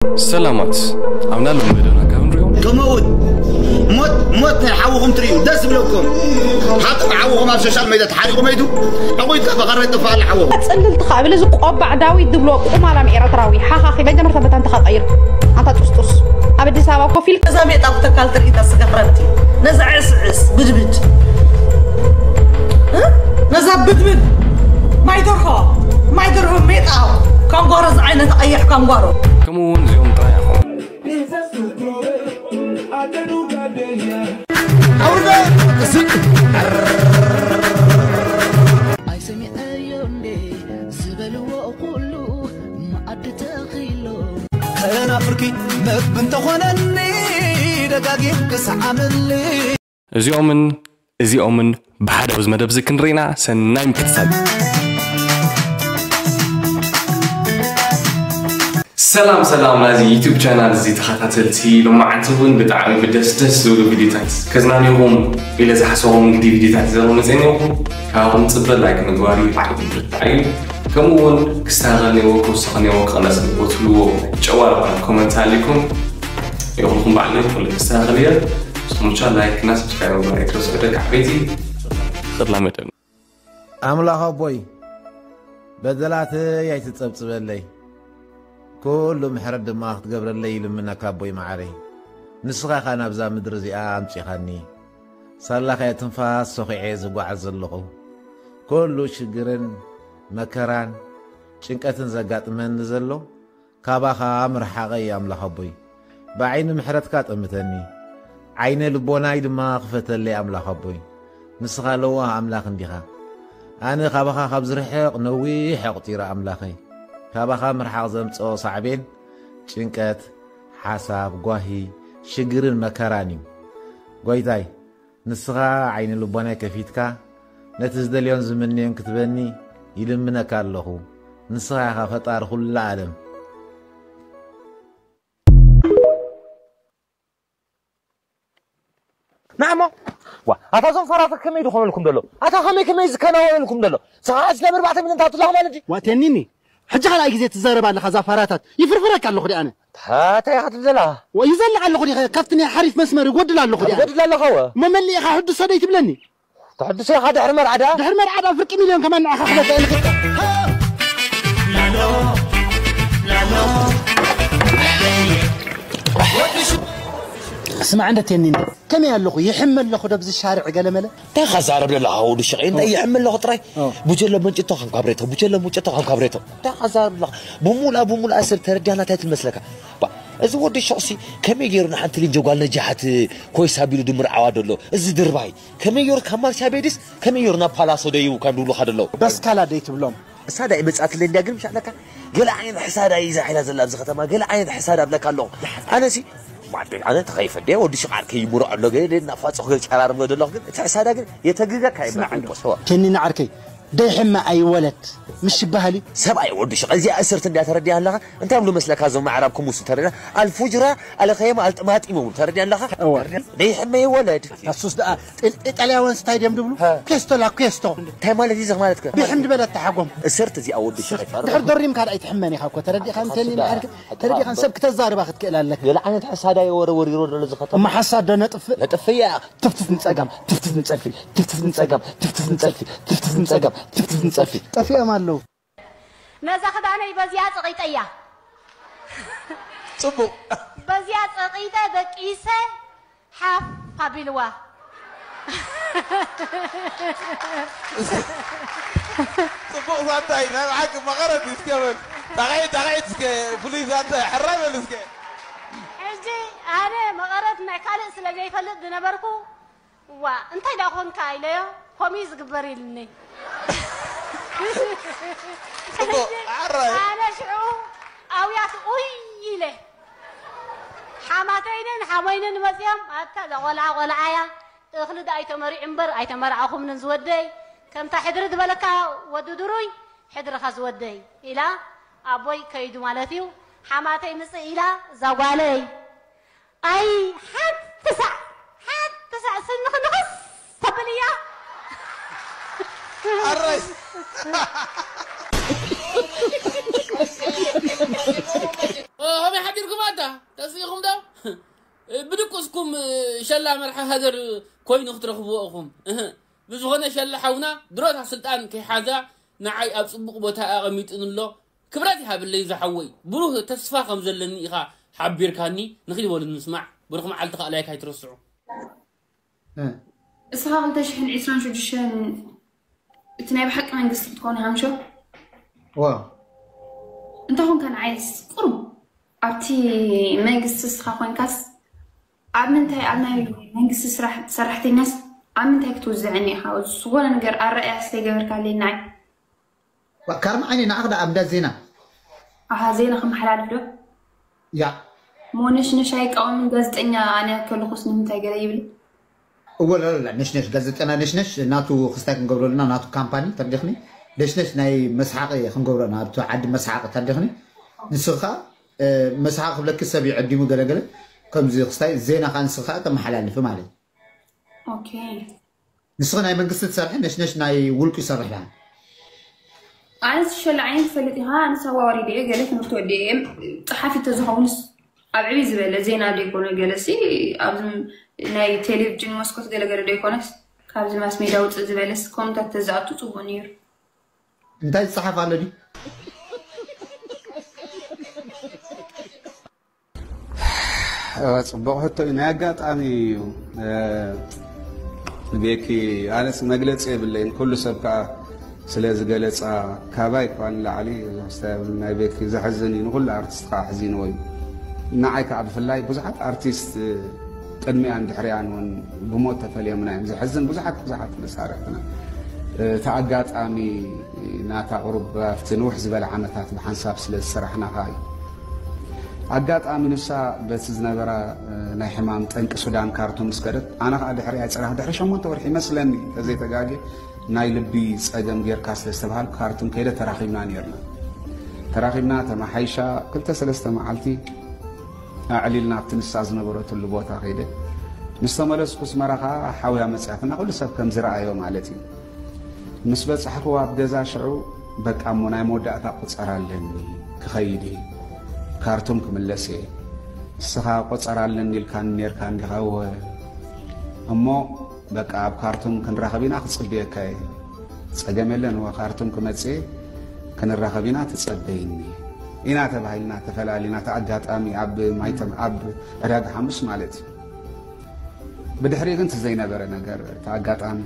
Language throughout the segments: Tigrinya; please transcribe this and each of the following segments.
ሰላማት ኣብና ሎም መደና ካብ ንሪኦ ከመኡውን ሞት ሞት ናይ ሓውኹም ትርእዩ ደስ ዝብለኩም ሓቂ ሓውኹም ኣብ ሶሻል ሜድያ ተሓሪቑ መይቱ ዕቑይካ በቐረ ይጥፋል ሓውኹም ጽልል ትኻብል እዚ ቆባዕ ዳዊት ዝብሎ ቁማላም ኤረትራዊ ሓኻኺ መጀመርታ በታ እንተኻ ቀይር ኣንታ ጡስጡስ ኣብ ኣዲስ ኣበባ ኮፍ ኢልካ ነዛ ሜጣ ክተካል ትርኢታ ስጋ ክረብቲ ነዛ ዕስዕስ ብድብድ እ? ነዛ ብድብድ ማይ ደርሆ ማይ ደርሆ ሜጣ ካንጓሮ ዝዓይነታ ቀያሕ ካንጓሮ ከምኡ እውን እዚኦም ጥራይ ኣኹም ኣይሰሚዐዮ እንዴ ዝበልዎ ኩሉ መኣዲ ተኺሎ ከናፍርኪ መብ እንተኾነኒ ደጋጊም ክሰዓመሊ እዚኦምን እዚኦምን ብሓደ ኣብዚ መደብ እዚ ክንርኢና ሰናይ ምክትታል ሰላም ሰላም ናዚ ዩቱብ ቻናል እዚ ተኸታተልቲ ሎማዓንቲ እውን ብጣዕሚ ብደስ ደስ ዝብሉ ቪዲዮታት ከዝናንኹም ኢለ ዝሓሰቦም ንግዲ ቪዲዮታት ዘመፀኒኹም ካብኹም ፅበ ላይክ ምግባር እዩ ብጣዕሚ ብርታዕ እዩ ከምኡ እውን ክስተኻኸል ነዎ ክውሰኽ ነዎ ክቕነስ ነዎ ትብልዎ ጨዋ ዝኾነ ኮመንት ኣሊኩም ይኹንኩም ባዕለ ኩሉ ክስተኻኸል እየ ስኹምቻ ላይክ እና ሰብስክራይብ ምግባር ኣይትረስዑ ደቂ ዓበይቲ ክላ መደብ ኣምላኽ ኣቦይ በደላተይ ኣይትጸብጽበለይ፣ ኩሉ ምሕረት ድማ ክትገብረለይ ይልምነካ ኣቦይ መዓረይ። ንስኻ ኢኻ ናብዛ ምድሪ እዚኣ ኣምጺኻኒ። ሳላኻ እያ ትንፋስ ሶኺዐ ዝጓዓዝ ዘለኹ። ኩሉ ሽግርን መከራን ጭንቀትን ዘጋጥመኒ ዘሎ ካባኻ ምርሓቐይ ኣምላኽ ኣቦይ፣ ብዓይኒ ምሕረትካ ጠምተኒ፣ ዓይነ ልቦናይ ድማ ክፈተለይ ኣምላኽ ኣቦይ፣ ንስኻ ለዋህ ኣምላኽ እንዲኻ። ኣነ ካባኻ ካብ ዝርሕቕ ነዊሕ ኣቑጺረ ኣምላኸይ፣ ካባኻ ምርሓቕ ዘምጽኦ ሳዕቤን ጭንቀት፣ ሓሳብ፣ ጓሂ፣ ሽግርን መከራን እዩ። ጎይታይ፣ ንስኻ ዓይኒ ልቦናይ ከፊትካ ነቲ ዝደልዮን ዝምንዮን ክትበኒ ይልምነካ ኣለኹ። ንስኻ ኢኻ ፈጣሪ ኩላ ዓለም። ናሞ ዋ ኣታ ዞም ፋራታት ከመይ ድኾነልኩም ደሎ ኣታ ከመይ ከመይ ዝከናወነልኩም ደሎ ሰዓት ለምርባዕተ ሚሊዮን ታትላኽ ማለት ድዩ ዋቴኒኒ ሕጂ ካልኣይ ግዜ ትዛረብ ኣለኻ እዛ ፋራታት ይፍርፍረካ ኣለኹ ዲ ኣነ እንታይ ኢኻ ትብል ዘላ ይዘልቕ ኣለኹ ዲ ካብቲ ናይ ሓሪፍ መስመር ይጎድል ኣለኹ ዲ ኣነ ትጎድል ኣለኻ ወ እሞ መሊእኻ ሕድሶ ደይ ትብለኒ ተሕድሶ ኢኻ ድሕሪ መርዓ ደኣ ድሕሪ መርዓ ደኣ ፍርቂ ሚልዮን ከማን ንዓኻ ክለካ ኢልክልካ ስማዕ እንደ ቴኒኒ ከመይ ኣለኹ ይሕመ ኣለኹ ደብዚ ሻርዕ ገለመለ እንታይ ኻዛረብ ዘለኻ ወዲ ሽቐይ እንታይ ይሕመ ኣለኹ ጥራይ ቡጀሎ መንጭቶ ከም ካብሬቶ ቡጀሎ መንጭቶ ከም ካብሬቶ እንታይ ኻዛረብ ኣለኻ ብሙላ ብሙላ ሰብ ተረዲያና እንታይ ትመስለካ እዚ ወዲ ሸቕሲ ከመይ ገይሩ ንሓንቲ ልጅ ጓል ነጃሓት ኮይሳ ቢሉ ድምርዓዋ ደሎ እዚ ድርባይ ከመይ ገይሩ ካብ ማርሻ ቤድስ ከመይ ገይሩ ናብ ፓላሶ ደይቡ ከም ድብሉኻ ደለዉ በስካላ ደይትብሎም እሳ ዳይ መጻትለ እንዲያ ግን ምሻለካ ገለ ዓይነት ሕሳዳ ይዛ ሒላ ዘላ ኣብዚ ከተማ ገለ ዓይነት ሕሳዳ ኣብለካ ኣለኹ ኣነሲ ማዕበል ኣነ ተኸይፈ እንደ ወዲ ሽቓር ከይምሮ ኣሎ ገለ ናፋጽኹ ገለ ጨራርም ደለኹ ግን እቲ ሕሳዳ ግን የተግገካ ይብላዕ ተኒ ንዓርከይ ደይሕመ ኣይወለድ ምሽ ይበሃል እዩ ሰብኣይ ወዲ ሽቕ እዚኣ እስርት እንዲያ ተረዲያ ኣለኻ እንታይ ብሉ መስለካ እዞም ኣዕራብ ክሙስ ተረዲያ ኣልፉጅራ ኣልኸየማ ኣልጥማጢም ብሉ ተረዲያ ኣለኻ ደይሕመ ይወለድ ታሱስ ደኣ ኢጣልያውያን ስታይ ድዮም ድብሉ ኬስቶ ላ ኬስቶ እንታይ ማለት እዩ ማለት ቢሕም ድበለት ተሓጎም እስርት እዚኣ ወዲ ሽቕ ድሕር ደሪም ካልኣይ ትሕመን ኢኻ እኮ ተረዲኻ እንተኒ ንዓርክ ተረዲኻ ሰብ ክተዛርባ ክትክእል ኣለካ ገለ ዓይነት ሕሳዳ የወረወሪሮ ዘሎ ዝኸተማ ሓሳድ ዶ ነጥፍእ ነጥፍያ ትፍትፍ ንጸጋም ትፍትፍ ንጸልፊ ትፍትፍ ንጸጋም ትፍትፍ ንጸልፊ ትፍትፍ ንጸጋም ትፍትፍ ንጸልፊ ጠፊኦም ኣለዉ ነዛ ክዳነይ በዚያ ጸቒጠያ ጽቡቕ በዚያ ጸቒጠ ደቂሰ ሓፍ ኣቢልዋ ጽቡቕ ዛንታ እዩ ናይ ብሓቂ መቐረት እዩ እስከ በል ጣቕዒት ጣቕዒት እስከ ፍሉይ ዛንታ እዩ ሕራይ በል እስከ ሕጂ ኣነ መቐረት ናይ ካልእ ስለ ዘይፈልጥ ዝነበርኩ እዋ እንታይ ደኣ ኮንካ ኢለዮ ከምኡ እዩ ዝግበር ኢልኒ ኣነ ሽዑ ኣውያት ኡይ ኢለ ሓማተይንን ሓሞይንን መፅኦም ኣታ እዛ ቆልዓ ቆልዓ እያ እኽሊ ደኣ ኣይተመሪዑ እምበር ኣይተመርዓኹምንን ዝወደይ ከምታ ሕድሪ ዝበለካ ወዲ ድሩይ ሕድርኻ ዝወደይ ኢላ ኣቦይ ከይዱ ማለት እዩ ሓማተይ ምፅእ ኢላ እዛ ጓለይ ኣይ ሓንቲ ሳዕ ሓንቲ ሳዕ ስንኽንኽስ ተብል እያ ኣረይ ከመይ ሓዲርኩም ኣታ? ተስኢኹም ዶ? ብድቁስኩም ሸላ መርሓ ሃገር ኮይኑ ክትረኽብዎ ኢኹም። እህ፣ ብዝኾነ ሸላ ሓውና ድሮታ ስልጣን ከይሓዛ ንዓይ ኣብ ጽቡቕ ቦታ ኣቐሚጡን ኣሎ። ክብረት ይሃብለይ ዝሓወይ። ብሩህ ተስፋ ከም ዘለኒ ኢኻ ሓቢርካኒ። ንኺድ በሉ ንምስማዕ። ብሩኽ መዓልቲ ከኣ ላይክ ኣይትረስዑ። እስኻ ክልተ ሽሕን ዕስራን ሽዱሽተን እቲ ናይ ብሓቂ መንግስቲ ክትኮን ሃምሾ ዋ እንተ ኾንካ ንዓይስ ቁሩብ ኣብቲ መንግስቲ እስኻ ኮንካስ ኣብ ምንታይ ኣብ ናይ መንግስቲ ስራሕ ሰራሕተኛስ ኣብ ምንታይ ክትውዝዐኒ ኢኻ? ዝኾነ ነገር ኣረኣያ ስለይገበርካለይ ንዓይ ካርም ዓይኒ ንዓኽ ደኣ ኣብ እንዳ ዜና ኣሃ ዜና ከመሓላልፍ ዶ ያ ሞነሽነሽ ኣይቃወምን ጋዜጠኛ ኣነ ከለኹስ ንምንታይ ገለ ይብል እወ ለለላ ነሽነሽ ጋዜጠና ነሽነሽ ናቱ ክስታይ ክንገብረሉና ናቱ ካምፓኒ ተርዲኽኒ ነሽነሽ ናይ መስሓቂ ክንገብረና ኣብቲ ዓዲ መስሓቂ ተርዲኽኒ ንስኻ መስሓቂ ክብለኪ ሰብ ይዕዲሙ ገለገለ ከምዚ ክስታይ ዜና ከዓ ንስኻ ተመሓላልፊ ማለት እዩ ኦኬ ንስኺ ናይ መንግስቲ ትሰርሒ ነሽነሽ ናይ ውልቁ ይሰርሕ ደኣ ኣነስ ሸላ ዓይነት ትፈልጥ ኢኻ ኣነስ ኣዋዋሪደ እየ ገለ ትምህርቲ ወዲአ እየ ፀሓፊ ተዝኸውንስ ኣብ ዕብይ ዝበለ ዜና ደይኮነ ገለሲ ኣብዚ ናይ ቴሌቪዥን መስኮት ገለገለ ደይኮነስ ካብዚ ማስ ሜዳ ውፅእ ዝበለስ ኮምታት ተዝኣቱ ፅቡቅ ነይሩ እንታይ ዝፀሓፍ ኣሎ ድዩ ጽቡቕ ሕቶ እዩ ናይ ኣጋጣሚ እዩ ቤኪ ኣነስ መግለፂ የብለይን ኩሉ ሰብ ከዓ ስለ ዝገለፃ ካባይ እኳ ንላዕሊ ናይ ቤኪ ዘሕዝን እዩ ንኩሉ ኣርቲስት ከዓ ኣሕዚንዎ እዩ ንዓይ ከዓ ብፍላይ ብዙሓት ኣርቲስት ቅድሚኣን ድሕሪኣን እውን ብሞት ተፈልዮምና እዮም ዘሕዝን ብዙሓት ብዙሓት መሳርሕትና እቲ ኣጋጣሚ ናታ ቁሩብ ኣብቲ ንውሕ ዝበለ ዓመታት ብሓንሳብ ስለ ዝሰራሕና ከዓ እዩ ኣጋጣሚ ንሳ በቲ ዝነበራ ናይ ሕማም ጠንቂ ሱዳን ካርቱም ምስ ከደት ኣነ ከዓ ድሕሪኣ ፅራሕ ድሕሪ ሸሞንተ ወርሒ ይመስለኒ ተዘይተጋጌ ናይ ልቢ ፀገም ጌርካ ስለ ዝተባሃል ካርቱም ከይደ ተራኺብና ነርና ተራኺብና ተመሓይሻ ክልተ ሰለስተ መዓልቲ ኣዕሊልና ኣብቲ ንሳ ዝነበረትሉ ቦታ ከይደ ምስ ተመለስኩ ኣስመራ ከዓ ሓውያ መፅያትና ኩሉ ሰብ ከም ዝረኣዮ ማለት እዩ ምስ በፃሕኩ ኣብ ገዛ ሽዑ በቃ እሞ ናይ መወዳእታ ቁፀር ኣለኒ ክኸይድ እየ ካርቱም ክምለስ እየ እስኻ ቆፀር ኣለኒ ኢልካኒ ነርካ እንዲኻ እወ እሞ በቃ ኣብ ካርቱም ክንራኸብ ኢና ክፅብየካ እየ ፀገም የለን እወ ካርቱም ክመፅእ ክንራኸብ ኢና ትፀበይኒ ኢና ተባሂልና ተፈላሊና እቲ ኣጋጣሚ ኣብ ማይተም ኣብ ዕዳጋ ሓሙስ ማለት እዩ ብድሕሪኡ ግን እቲ ዘይነበረ ነገር እቲ ኣጋጣሚ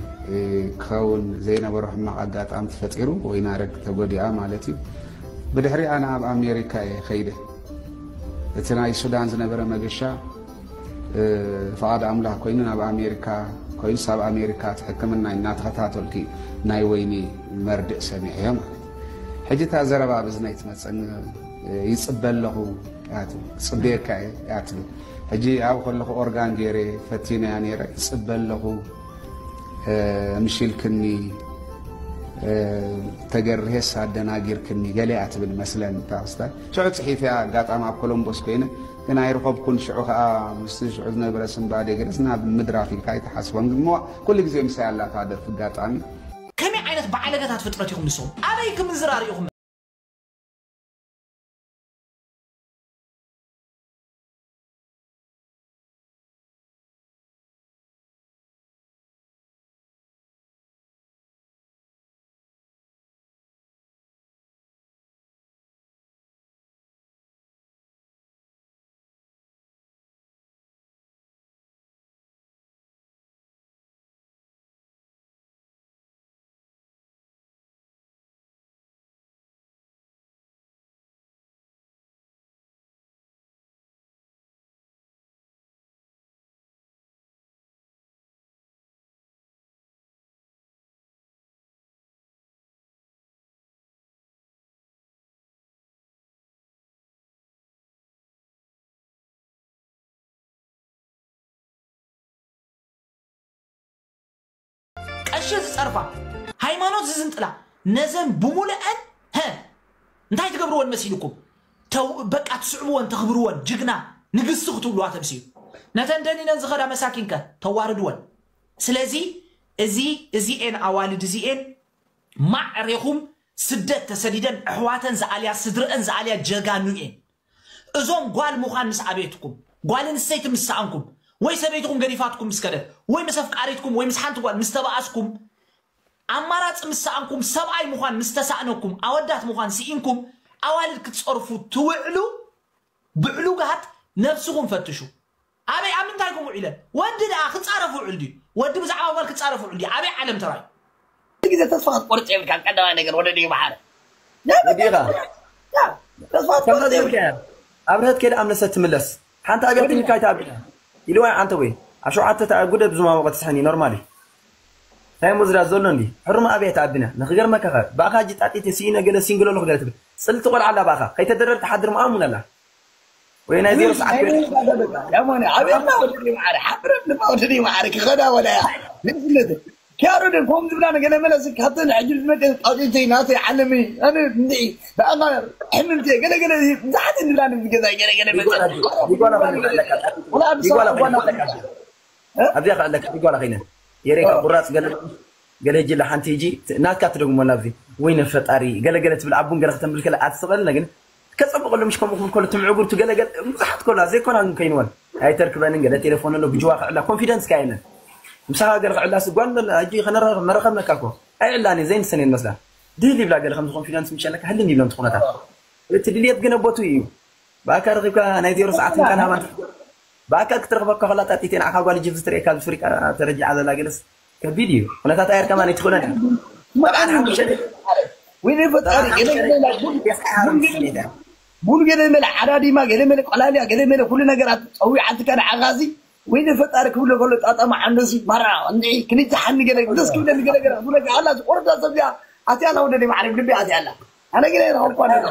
ክኸውን ዘይነበሮ ሕማቕ ኣጋጣሚ ተፈጢሩ ወይናረግ ተጎዲኣ ማለት እዩ ብድሕሪኣ ናብ ኣሜሪካ እየ ከይደ እቲ ናይ ሱዳን ዝነበረ መገሻ ፍቓድ ኣምላኽ ኮይኑ ናብ ኣሜሪካ ኮይኑስ ኣብ ኣሜሪካ እቲ ሕክምና እናተኸታተልኩ ናይ ወይኒ መርድእ ሰሚዐዮ ማለት ሕጂ እታ ዘረባ ኣብ እዝነይ ትመፀኒ ይፅበ ኣለኹ እያ ትብል ክፅበየካ እየ እያ ትብል ሕጂ ኣብ ከለኹ ኦርጋን ገይረ ፈቲነያ ነይረ ይፅበ ኣለኹ ምሽ ኢልክኒ ተገርሄስ ኣደናጊርክኒ ገለ እያ ትብል መስለን እታ ክስታይ ሽዑ ፅሒፈያ ኣጋጣሚ ኣብ ኮሎምቦስ ኮይነ ግን ኣይረኸብኩን ሽዑ ከዓ ምስቲ ሽዑ ዝነበረ ስንባዴ ገለስ ናብ ምድራፍ ኢልካ ኣይትሓስቦን ግን ምዋ ኩሉ ግዜ ምሳይ ኣላ እታ ደርፊ ኣጋጣሚ ከመይ ዓይነት በዓለገታት ፍጥረት ኢኹም ንስኹም ኣበይ ክምንዝራር ኢኹም ቀሺ ዝፀርፋ ሃይማኖት ዝዝንጥላ ነዘን ብሙሉአን ሀ እንታይ ትገብርወን መሲልኩም በቃ ትስዕብወን ተኽብርወን ጅግና ንግስቲ ክትብልዋ ተምስዩ ነተን ደኒነን ዝኸዳ መሳኪንከ ተዋርድወን ስለዚ እዚ እዚኤን ኣዋልድ እዚኤን ማዕሬኹም ስደት ተሰዲደን ኣሕዋተን ዝኣልያ፣ ስድረአን ዝኣልያ ጀጋኑ እየን። እዞም ጓል ምዃን ምስ ኣበየትኩም፣ ጓል ኣንስተይቲ ምስ ሰኣንኩም፣ ወይ ሰበይትኹም ገዲፋትኩም ምስ ከደት፣ ወይ ምስ ኣፍቃሪትኩም ወይ ምስ ሓንቲ ጓል ምስ ተባኣስኩም፣ ኣማራፂ ምስ ሰኣንኩም፣ ሰብኣይ ምዃን ምስ ተሳእነኩም፣ ኣወዳት ምዃን ስኢንኩም፣ ኣዋልድ ክትፀርፉ ትውዕሉ፣ ብዕሉጋት ነብስኹም ፈትሹ። ኣበይ ኣብ ምንታይ ኩምኡ ኢለን? ወዲ ደኣ ክጻረፍ ውዕል ድዩ? ወዲ ብዛዕባ ጓል ክጻረፍ ውዕል ድዩ? ኣበይ ዓለም ተራዩ? ግዜ ተስፋ ክትቆርጽ የብልካን። ቀዳማይ ነገር ወደ ድዩ መሓረ? ወዲኻ? ያ፣ ተስፋ ክትቆርጽ የብልካን። ኣብርሀት ከይደ ኣምለሰት ትምለስ። ሓንቲ ኣብያ ወዲኻ? ትንካይ ተኣቢና። ኢልዋ ኣንተ ወይ። ኣብ ሸውዓተ ተኣ-፣ ጉደ ብዝማወቐ ትስሕኒ ኖርማል እዩ። እንታይ እሞ ዝዳ ዘሎ እንዲ? ሕሩም ኣብያ ተኣቢና። ንኽገርመካ ኸ፣ ብኣኻ ጅጣጢት ስኢነ ገለ ሲንግሎ ኣለኹ ገለ ትብል። ጽልቲ ቆልዓ ኣላ ብኣኻ። ከይተደረር ትሓድር ምኣሙን ኣላ። ወይ ናይ ዜሮ ሰዓት ወይ ኮይኑ። ናይ ዜሮ ሰዓት በቃ። ያሞኔ፣ ኣቤት፣ ናወደዲ መዓረ፣ ሓብረን ናወደዲ መዓረ፣ ክኸዳ ወላያ። ንስነት። ኪያሮ ደ፣ ኮም ዝብላ ነገለ መለስ፣ ካብተን ሕጂ ዝመጽእ ጣውዒተይ፣ ናተይ፣ ዓለመይ፣ ኣነ፣ እንድዒ፣ ብኣኻ፣ ሕምምቲ፣ ገለ ገለ፣ ብዙሓት እንብላ ንዝገዛ፣ ገለ ገለ መጸ። ዲጓላ፣ ዲጓላ፣ ወላ ኣብ ዲጓላ፣ ዲጓላ፣ ዲጓላ። እ? ኣብዚኣ ከኣለካ ዲጓላ ከይነ። የሬካ ኦ። ቁራጽ ገለ፣ ገለ ጅላ ሓንቲ ሂጂ፣ ናትካ ትደግሞ ናብዚ። ወይነ ፈጣሪ፣ ገለ ገለ ትብል ኣቡን ገለ ከተንብል ከለ ኣትስቐልና ግን፣ ከጸብቐሉ ምሽ ከምኡ ክብል ከሎ ትምዕጉርቱ ገለ ገለ ብዙሓት ከሎ ዘይኮና ግን ከይንወን። ኣይተርክበንን ገለ ቴሌፎን ኣሎ ብጅዋ ክዕላ ኮንፊደንስ ከ የለን። ምሳኻ ገለ ክዕላ ስ ጓል መለ ኣጂ ከነረ መረኸብነካ እኮ። ኣይዕላኒ ዘይንሰን የን መስላ። ድህል ይብላ ገለ ከምዚ ኮንፊደንስ ምሸለካ ህልን ይብሎም ትኹነታት። እቲ ድልየት ግን ኣቦቱ እዩ። ብኣካ ረኺብካ ናይ ዜሮ ሰዓት እንካን ሃባን ብኣካ ክትረኽበካ ከላ ጣጢቴ ንዓኻ ጓል ጅብ ዝትርእየካ ኣብ ፍሪቃ ተረጂዓ ዘላ ገለስ ከቢድ እዩ። ኩነታት ኣየር ከማን ኣይትኽእሎን እያ። መርዓን ሓሙሽተ ደቂቕ። ወይኔ ፈጣሪ፣ ገለ ገለ ቡን፣ ቡን ገለ መለ ዓዳዲማ፣ ገለ መለ ቆላልያ፣ ገለ መለ ኩሉ ነገራት ጸዊዓትካ ንዓኻ እዚ። ወይኔ ፈጣሪ ክብሎ ከሎ ጣጣማ ዓንደሲ ማራ፣ እንዲ ክልተ ሓኒ ገለ ደስ ክብለኒ ገለ ገለ ክብለካ ኣላ፣ ዝቆረዳ ሰብ እዚኣ ኣትያ ኣላ ወደዲ ማዕረ ልቢ ኣትያ ኣላ። ኣነ ገለ ረኸብኳ ኣለና።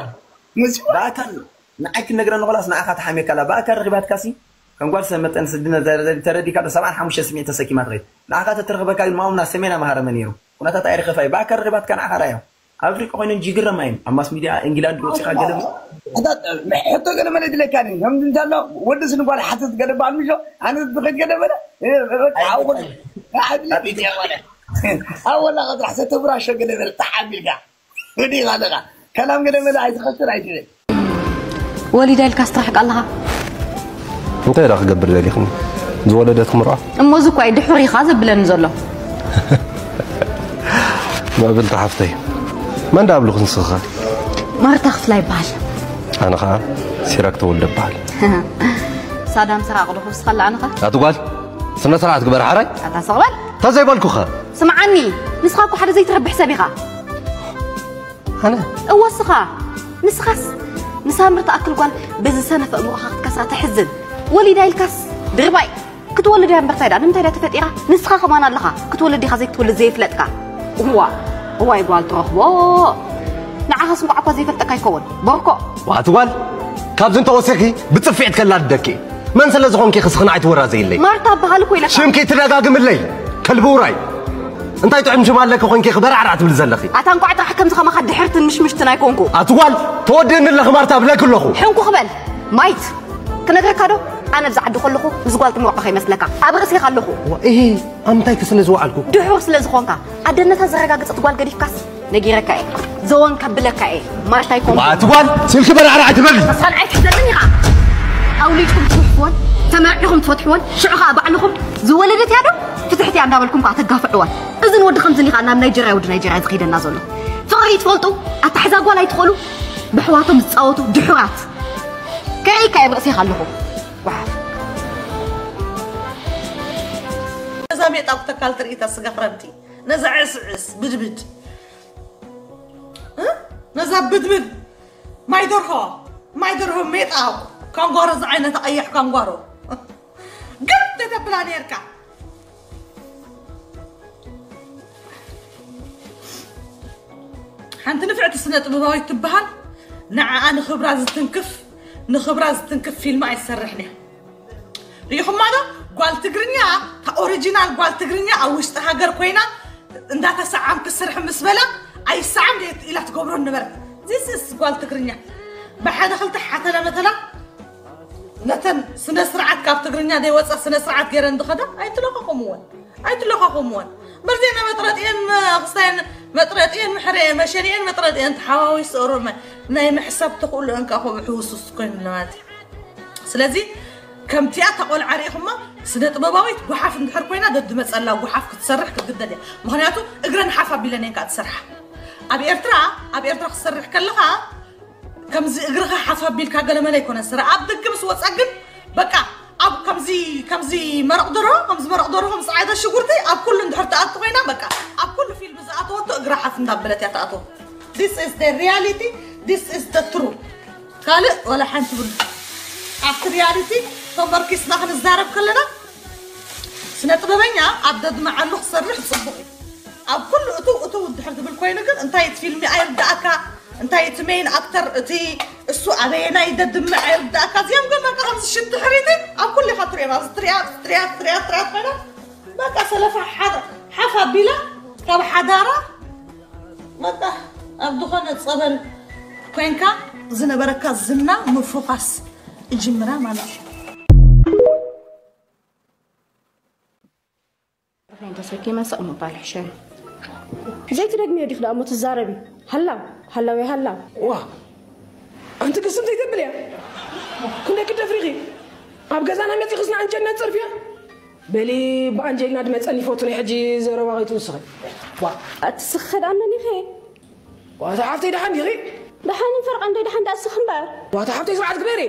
መሲዋ። ብኣካል ንዓይ ክነግረኒ ኾላስ ንዓኻ ተሓሚየካ ኣላ። ብኣካል ረኺባትካሲ ከም ጓል ሰብ መጠን ስድነ ተረዲካ ዶ ሰብዓን ሓሙሽተ ስሚዒት ተሰኪማ ትኸይድ። ንዓኻ ተትረኽበካ ግን ማሙና ሰሜና መሃረመ ነይሩ። ኩነታት ኣይርኸፋይ። ብኣካል ረኺባትካ ንዓኻ ራእዮ። ኣብ ኣፍሪቃ ኮይነን ጅግረማ እየን። ኣብ ማስ ሚድያ ኢንግላንድ ወፂኻ ገለ ሕቶ ገለ መለ ድለካኒ። ከምዚ እንተሎ ወዲ ስንጓል ሓትት ገለ በዓል ምሾ፣ ኣነ ዝኸድ ገለ በለ፣ እ፣ በቃ፣ ኣይ፣ ኣወል፣ ኣይ፣ ኣይ፣ ኣይ፣ ኣወላ ኸጥራሕ ሰተብራሾ ገለ በለ፣ ተሓቢልካ። ወዲኻ ኣለኻ። ከላም ገለ መለ ኣይትኸስር ኣይትበል። ወሊዳ ኢልካ ስትራሕቅ ኣለኻ። እንታይ ደኣ ክገብር ደሊኽኒ? ዝወለደት ክምርዖ? እሞ እዚ እኳ እዩ ድሑር ኢኻ ዘብለኒ ዘሎ። ምዕብልቲ ሓፍተይ፣ መን ደኣ ኣብልኹ ንስኻ? ማርታ ክፍላ ይበሃል። ኣነ ኸዓ ሲራክ ተወልደ እበሃል። ሳዳም ስራቕ ዶ ክውስኸላ ኣነ ኸ? ኣቲ ጓል፣ ስነ ስርዓት ግበር ሓራይ። ኣታ ሰቕ በል። ተዘይበልኩኸ? ስምዓኒ፣ ንስኻ እኮ ሓደ ዘይትረብሕ ሰብ ኢኻ። ኣነ? እወ፣ እስኻ። ንስኻስ ንሳምሪ ትኣክል ጓል በዚ ሰነፍ ኣእምሮኻ ክትከስራ ተሕዝን። ወሊዳ ኢልካስ ድርባይ። ክትወልድ እያ እምበር ታይ ደኣ? ንምንታይ ደኣ ተፈጢራ? ንስኻ ከማን ኣለኻ። ክትወልድ ዲኻ ዘይክትወልድ ዘይፍለጥካ። እዋ፣ እዋይ ጓል ትረኽቦ። ንዓኻስ እንቋዕ እኳ ዘይፈልጠካ ይከውን። ቦርኮ። ዋት ጓል፣ ካብዚ እንተወሲኺ ብጽፍዒት ከላድደኪ። መን ስለ ዝኾንኪ ክስኽና ኣይትወራዘይለይ። ማርታ እበሃል እኮ ኢለካ። ሽምኪ ትደጋግምለይ። ከልቢ ውራይ። እንታይ ጥዑም ሽም ኣለኪ ኮይንኪ ክበራዕራዕ ትብሊ ዘለኺ? ኣታ እንቋዕ ጥራሕ ከምዚ ከማኻ ድሕርትን ምሽምሽትን ኣይኮንኩ። ኣቲ ጓል፣ ተወዲእኒ ኣለኺ ማርታ እብለኪ ኣለኹ። ሕንኩ ክበል። ማይት። ክነግረካ ዶ? ኣነ ኣብዚ ዓዲ ከለኹ ምስ ጓል ትምርዖ ከይመስለካ። ኣብ ርእሲ ኢኻ ኣለኹ። ዋ፣ እሂ፣ ኣብ ምንታይ ክስነ ዝወዓልኩ? ድሑር ስለ ዝኾንካ። ኣደነታ ዘረጋግጸት ጓል ገዲፍካስ? ነጊረካ እየ። ዘወን ከብለካ እየ። ማርታ ኣይኮንኩ። ኣቲ ጓል፣ ስልኪ በራዕራዕ ኣይትበሊ። ሳንዓይ ትሕዘልን ኢኻ። ኣውሊድኩም ትፍሕፍወን፣ ተመርዒኹም ትፈትሕወን፣ ሽዑ ኸኣ ባዕልኹም ዝወለደት እያ ዶ? ፍትሕቲ እያ እንዳበልኩም ከኣ ተጋፍዕወን። እዝን ወዲ ከምዝን ኢኻ ናብ ናይጀርያ፣ ወዲ ናይጀርያ ዝኸይደና ዘሎ። ፍቕሪ ትፈልጡ፣ ኣታሕዛ ጓል ኣይትኽእሉ፣ ብሕዋቶም ዝጻወቱ ድሑራት። ከርእይካ እየ ብርእሲኻ ኣለኹ። ጓሓፍ። ነዛ ሜጣ ኩተካል ትርኢታ ስጋ ክረምቲ። ነዛ ዕስዕስ ብድብድ። እ? ነዛ ብድብድ። ማይ ደርሆ። ማይ ደርሆ ሜጣ። ካንጓሮ ዝዓይነታ ቀይሕ ካንጓሮ። ግን ተተብላ ነርካ። ሓንቲ ንፍዕቲ ስነ ጥበባዊት ትበሃል። ንዓኣ ንኽብራ ዝትንክፍ፣ ንኽብራ ዝትንክፍ ፊልም ኣይትሰርሕን እያ። ሪኢኹማ ዶ? ጓል ትግርኛ፣ እታ ኦሪጂናል ጓል ትግርኛ ኣብ ውሽጢ ሃገር ኮይና እንዳተሰዓምኪ ስርሒ ምስ በላ ኣይሰዓም ኢላ ትገብሮ ነበረት። This is ጓል ትግርኛ። ብሓደ ክልተ ሓተላ መተላ ነተን ስነ ስርዓት ካብ ትግርኛ ዘይወፃ ስነ ስርዓት ገይረን ዝኸዳ ኣይትለኻኸምወን። ኣይትለኻኸምወን። መርዜና መጥረጥየን ክስታየን መጥረጥየን ምሕረ መሸኒአን መጥረጥየን ተሓዋዊስ ኦሮመ ናይ ምሕሳብ ተኽእሎ እንካ ኮ ብሕውስውስ ኮይኑ ኣለማት። ስለዚ ከምቲኣ ተቆልዓ ርኢኹማ ስነ ጥበባዊት ጓሓፍ እንድሕር ኮይና ደድመፀላ ጓሓፍ ክትሰርሕ ክትግደድ እያ። ምክንያቱ እግረን ሓፍ ኣቢለን እየን ከዓ ትሰርሓ። ኣብ ኤርትራ ኣብ ኤርትራ ክትሰርሕ ከለኻ ከምዚ እግርኻ ሓፍ ኣቢልካ ገለመለ ኣይኮነ ስራ ኣብ ደገ ምስ ወፃ ግን በቃ ኣብ ከምዚ ከምዚ መረቕ ደሮ ከምዚ መረቕ ደሮ ከምዚ ፃዕዳ ሽጉርቲ ኣብ ኩሉ እንድሕር ትኣቱ ኮይና በቃ ኣብ ኩሉ ፊልም ዝኣተወቶ እግራ ሓፍ እንዳበለት እያ ትኣተወ። This is the reality. This is the true. ካልእ ወላ ሓንቲ ብሉ ኣብቲ ሪያሊቲ ተመርኪስና ክንዛረብ ከለና ስነ ጥበበኛ ኣብ ደድመዓሉ ክሰርሕ ፅቡቅ እዩ። ኣብ ኩሉ እትው እትው እንድሕር ዝብል ኮይኑ ግን እንታይ እቲ ፊልሚ ኣይርዳእካ እንታይ እቲ ሜን ኣክተር እቲ እሱ ኣበየናይ ደድምዕ ኣይርዳእካ እዚኦም ግን በቃ ከምዚ ሽድሕሪቲ ኣብ ኩሉ ኢኻ ትሪኦም ኣብዚ ትሪያ ትሪያ ትሪያ ትሪያ ኮይና በቃ ሰለፋ ሓፍ ኣቢላ ካብ ሓዳራ በቃ ኣብ ዝኾነ ፀበል ኮይንካ ዝነበረካ ዝና ምፉኻስ እጅምራ ማለት እዩ። ተሰኪመ ስቕ ምባል ሕሸኒ። ዘይትደግምዮ ዲኺ ደኣ እሞ ትዛረቢ? ሃላው ሃላው የሃላው። ዋ ኣንቲ ክስም ዘይተብል እያ። ክንደይ ክደፍሪኺ? ኣብ ገዛና መፂኽስ ንኣንጀልና ትፀርፍያ? በሊ ብኣንጀልና ድመፀኒ ይፈቱ ናይ ሕጂ ዘረባ ከይትውስኺ። ዋ ኣቲ ስኺ ከድኣመኒ ኢኺ? ዋታ ሓፍተይ ደሓን ዲኺ? ደሓን ፈርቓ እንዶ ደሓን ዳኣ ስኺ እምበር። ዋታ ሓፍተይ ስርዓት ግበሪ።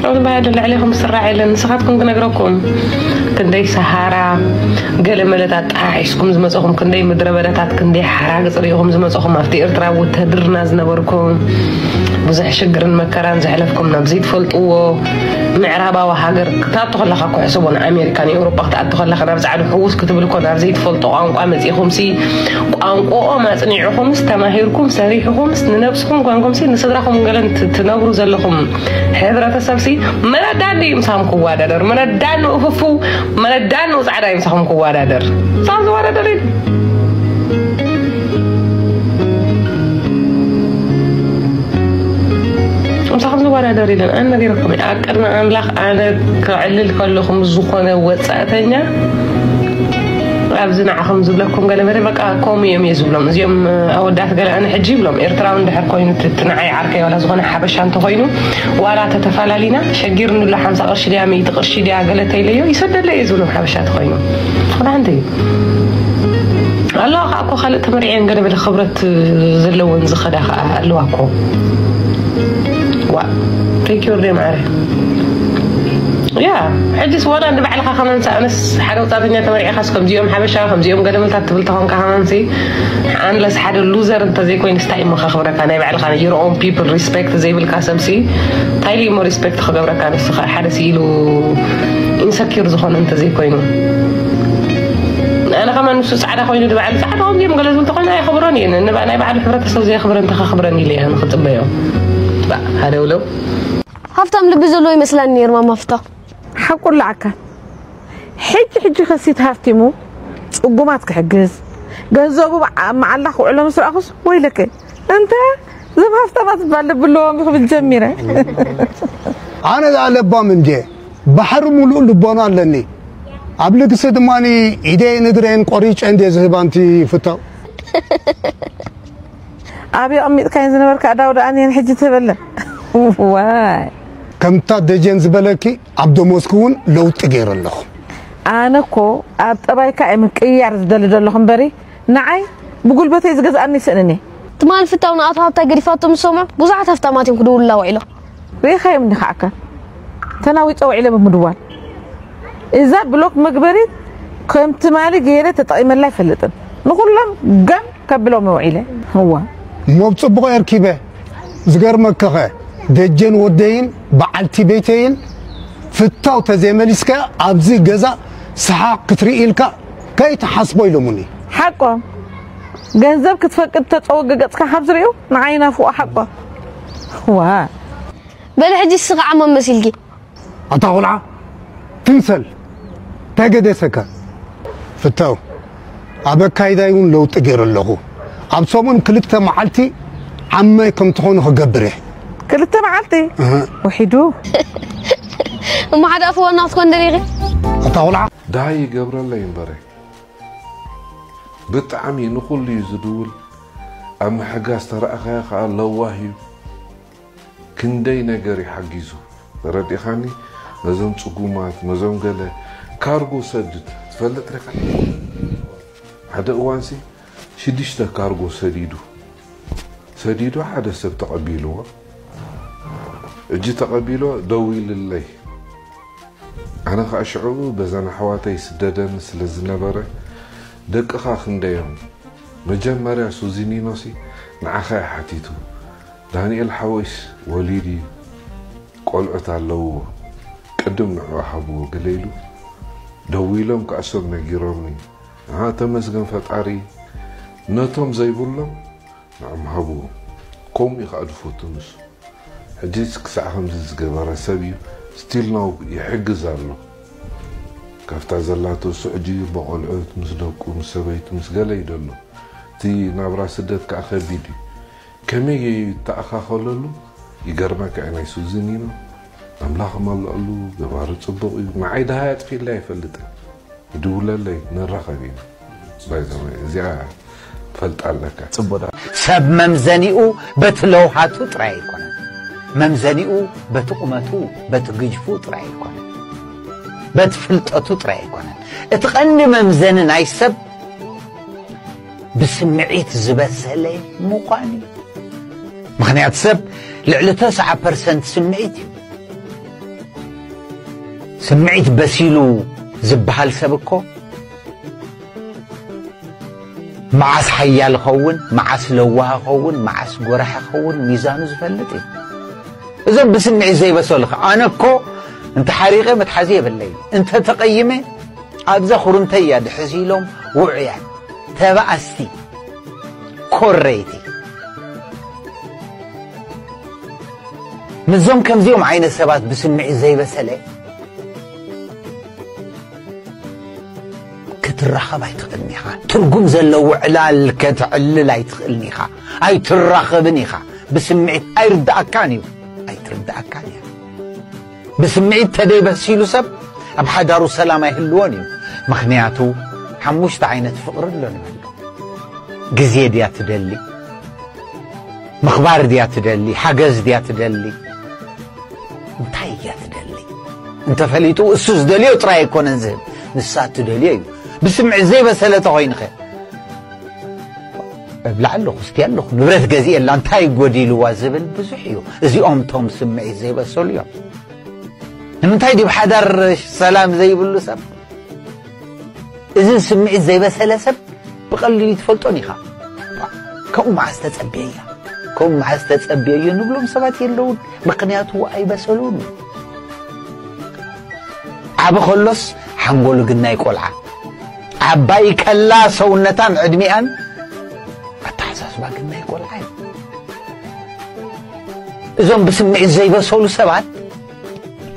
ዑቕባ ልዕሌኹም ዝስራዕ የለን ንስኻትኩም ክነግረኩም ክንደይ ሰሃራ ገለ መለት ኣጠሓሒስኩም ዝመፀኹም ክንደይ ምድረ በዳታት ክንደይ ሓራግፅ ርኢኹም ዝመፀኹም ኣብቲ ኤርትራ ውተድርና ዝነበርኩም ብዙሕ ሽግርን መከራን ዘሕለፍኩም ናብ ዘይትፈልጥዎ ምዕራባዊ ሃገር ክትኣቱ ከለኻ እኮ ሕሰቦ ንኣሜሪካ ንኤውሮጳ ክትኣቱ ከለኻ ናብ ጻዕዱ ሕውስ ክትብል እኮ ናብ ዘይትፈልጦ ቋንቋ መጺእኹምሲ ቋንቋኦም ኣጽኒዕኹምስ ተማሂርኩም ሰሪሕኹምስ ንነብስኹም ጓንኩምሲ ንስድራኹም ገለን ትነብሩ ዘለኹም ሕብረተሰብሲ መን ኣዳኒ እዩ ምሳኹም ክዋዳደር መን ኣዳኒ ኡፍፍው መን ኣዳኒ ጻዕዳ እዩ ምሳኹም ክዋዳደር ምሳኹም ዝዋዳደር እዩ ምሳኹም ዝወዳደር የለን። ኣነ ነጊረኩም እየ። ኣብ ቅድሚ ኣምላኽ ኣነ ከዕልል ከለኹ ምስ ዝኾነ ወጻእተኛ ኣብዚ ንዓኹም ዝብለኩም ገለ መለ በቃ ከምኡ እዮም እየ ዝብሎም። እዚኦም ኣወዳት ገለ ኣነ ሕጂ ይብሎም ኤርትራዊ እንድሕር ኮይኑ እቲ እቲ ንዓይ ዓርከይ ዋላ ዝኾነ ሓበሻ እንተኾይኑ ዋላ ተተፈላሊና ሸጊርኒ ኣሎ ሓምሳ ቅርሺ ድያ ሚእቲ ቅርሺ ድያ ገለ ተይለዮ ይሰደለይ እየ ዝብሎም ሓበሻ ተኾይኑ። ዝኾነ ሓንቲ ኣለዋ ከዓ እኮ ካልእ ተመሪዐን ገለ በለ ክብረት ዘለወን ዝኸዳ ከዓ ኣለዋ እኮ ዋ thank you ርደ ማዕረ ያ ሕጅስ ዋላ ንባዕልኻ ከማንስ ኣነስ ሓደ ወፃተኛ ተመሪዕኻስ ከምዚኦም ሓበሻ ከምዚኦም ገለመልታት ትብል ተኾንካ ከማንሲ ኣንለስ ሓደ ሉዘር እንተዘይኮይንስ እንታይ እሞ ከኽብረካ ናይ ባዕልኻ your own people respect ዘይብልካ ሰብሲ እንታይ ኢሉ እሞ respect ክገብረካ ንስኻ ሓደ ስኢሉ insecure ዝኾነ እንተዘይኮይኑ ኣነ ከማን ንሱ ፃዕዳ ኮይኑ ንባዕሉ ፃዕዳ ከምዚኦም ገለ ዝብል ተኮይኑ ኣይኽብሮን እየ ንባዕ ናይ ባዕሉ ሕብረተሰብ ዘየኽብረ እንተኸኽብረን ኢለ እየ ንክፅበዮ ሓደ ውለው ሃፍታም ልቢ ዘለዎ ይመስላኒ ነይሩ ማማ ፍታ ሓቁ ኣለዓካ ሕጂ ሕጂ ከሲት ሃፍቲሙ ፅጉማት ክሕግዝ ገንዘቡ መዓላ ክውዕሎ ምስ ረኣኹስ ወይለከ እንተ እዞም ሃፍታማት እባ ልቢ ኣለዎም ክብል ጀሚረ። ኣነ ደኣ ለባም እንድየ፣ ባሕሪ ሙሉእ ልቦና ኣለኒ። ኣብ ልግሲ ድማ ኢደይን እግረይን ቆሪጨ እንድየ ዝህባ ኣንቲ ፍታው። ኣበይ ኣቐሚጥካየን ዝነበርካ ኣእዳው ደኣ እኒሀን ሕጂ ትህበለን። ዋይ። ከምታ ደጀን ዝበለኪ ኣብ ደሞዝኪ እውን ለውጢ ገይረ ኣለኹ። ኣነ እኮ ኣብ ጠባይካ እየ ምቅይያር ዝደሊ ዘለኹ እምበሪ ንዓይ ብጉልበተይ ዝገዝኣኒ ይስእንን እየ። ትማሊ ፍታው ንኣቶ ሃብታይ ገዲፋቶ ምስ ሰምዑ ብዙሓት ሃፍታማት እዮም ክድውሉላ ውዒሎም። ርኢኻዮም እንዲኻ ኣካል ተናዊፀ ውዒለ ብምድዋል እዛ ብሎክ መግበሪት ከም ትማሊ ገይረ ተጠቒመላ ኣይፈልጥን። ንኹሎም ጋም ከብሎም ውዒለ። እዋ። እሞ ብፅቡቕ እየ ኣርኪበ። ዝገርመክኸ ደጀን ወደይን በዓልቲ ቤተይን ፍታው ተዘይመሊስካ ኣብዚ ገዛ ሰሓቕ ክትርኢ ኢልካ ከይትሓስቦ ኢሎሙኒ። ሓቆም። ገንዘብ ክትፈቅድ ተጸወገ ገጽካ ካብ ዝርእዩ ንዓይ ናፍቆ ሓቆም። ዋ። በል ሕጂ እስኻ ዓሞም መሲልኪ። ኣታ ቆልዓ ትምሰል እንታይ ገደሰካ? ፍታው ኣብ ኣካይዳይ እውን ለውጢ ገይረ ኣለኹ። ኣብ ሰሙን ክልተ መዓልቲ ዓማይ ከም ትኾኑ ክገብር እየ። ክልተ መዓልቲ ውሒዱ። እሞ ሓደ ኣፍ ዋና ክትኮን ደሊኺ? ኣታ ቆልዓ ደሃይ ይገብረለይ እምበረ ብጣዕሚ ንኹሉ እዩ ዝድውል። ኣብ ምሕጋዝ ተረኣኻዮ ከዓ ለዋህ እዩ። ክንደይ ነገር እዩ ሓጊዙ። ተረዲእኻኒ? ነዞም ፅጉማት ነዞም ገለ ካርጎ ሰድድ ትፈልጥ ዲኻ? ሓደ እዋንሲ ሽዱሽተ ካርጎ ሰዲዱ ሰዲዱ ሓደ ሰብ ተቐቢልዎ። እጂ ተቐቢሎ ደዊልለይ። ኣነ ኸዓ ሽዑ በዘን ኣሕዋተይ ስደደኒ ስለ ዝነበረ ደቅኻ ክንደዮም? መጀመርያ ሱዚኒኖሲ ንዓኻ እያ ሓቲቱ። ዳንኤል ሓወይስ ወሊድ እዩ፣ ቆልዑት ኣለውዎ፣ ቅድም ንዕኡ ሃብዎ ገለ ኢሉ ደዊሎም ከኣ እሶም ነጊሮምኒ። ንዓ ተመስገን ፈጣሪ ነቶም ዘይብሎም ንዖም ሃብዎም። ከምኡ እዩ ከኣ ዝፈቱ ንሱ። ሕጂስ ክሳዕ ከምዚ ዝገበረ ሰብ እዩ still now ይሕግዝ ኣሎ። ካብታ ዘላቶ እሱ ሕጂ በቆልዑት ምስ ደቁ ምስ ሰበይቱ ምስ ገለ እዩ ዘሎ። እቲ ናብራ ስደት ከኣ ከቢድ እዩ። ከመይ ገይሩ ይተኣኻኸለሉ ይገርመካ እዩ ናይ ሱዚኒኖ። ኣምላኽ ይመልኣሉ። ገባሪ ጽቡቕ እዩ። ንዓይ ደሃይ ኣጥፊእለይ ኣይፈልጥን። ይድውለለይ ንራኸብ ኢና። By the way እዚኣ ትፈልጣ ኣለካ። ጽቡቕ። ሰብ መምዘኒኡ በቲ ለውሃቱ ጥራይ ኣይኮነን። መምዘኒኡ በቲ ቁመቱ በቲ ግጅፉ ጥራይ ኣይኮነን። በቲ ፍልጠቱ ጥራይ ኣይኮነን። እቲ ቀንዲ መምዘኒ ናይ ሰብ ብስምዒት ዝበሰለ ምዃን እዩ። ምኽንያት ሰብ ልዕሊ ተስዓ ፐርሰንት ስምዒት እዩ። ስምዒት በሲሉ ዝበሃል ሰብ እኮ መዓስ ሓያል ኸውን፣ መዓስ ለዋህ ኸውን፣ መዓስ ጎራሕ ኸውን ሚዛኑ ዝፈልጥ እዩ። እዞም ብስምዒት ዘይበሰሉ ኸ ኣነ እኮ እንተ ሓሪቐ መትሓዚ የብለይ እንተ ተቐይመ ኣብዛ ኹርምተይ እያ ድሕዝ ኢሎም ውዑያት ተባኣስቲ ኮረይቲ ምስዞም ከምዚኦም ዓይነት ሰባት ብስምዒት ዘይበሰለ ክትራኸብ ኣይትኽእልን ኢኻ። ትርጉም ዘለዎ ዕላል ከተዕልል ኣይትኽእልን ኢኻ። ኣይትራኸብን ኢኻ። ብስምዒት ኣይርድኣካን እዩ። ኣይትርድኣካን እያ። ብስምዒት ተደይበሲሉ ሰብ ኣብ ሓዳሩ ሰላም ኣይህልዎን እዩ። ምኽንያቱ ሓሙሽተ ዓይነት ፍቕሪ ኣሎ ንበሎ። ግዜ ድያ ትደሊ? ምኽባር ድያ ትደሊ? ሓገዝ ድያ ትደሊ? እንታይ እያ ትደሊ? እንተፈሊጡ እሱ ዝደልዮ ጥራይ ኣይኮነን ዝህብ፣ ንሳ እትደልዮ እዩ። ብስምዒት ዘይበሰለ ተኾይኑኸ? እብላ ኣለኹ፣ እስቲ ኣለኹ፣ ንብረት ገዚኤላ እንታይ ጎዲልዋ ዝብል ብዙሕ እዩ። እዚኦም እቶም ስምዒት ዘይበሰሉ እዮም። ንምንታይ ድዩ ብሓዳር ሰላም ዘይብሉ ሰብ? እዚ ስምዒት ዘይበሰለ ሰብ ብቐሊሉ ትፈልጦን ኢኻ። ከምኡ መዓስ ተጸብየያ፣ ከምኡ መዓስ ተጸብየዮ ንብሎም ሰባት የለውን። ምኽንያቱ ኣይበሰሉን። ዓቢ ከሎስ ሓንጎሉ ግናይ ቆልዓ፣ ዓባይ ከላ ሰውነታን ዕድሚኣን ኣተሓሳስባ ግናይ ቆልዓ እዩ። እዞም ብስምዒት ዘይበሰሉ ሰባት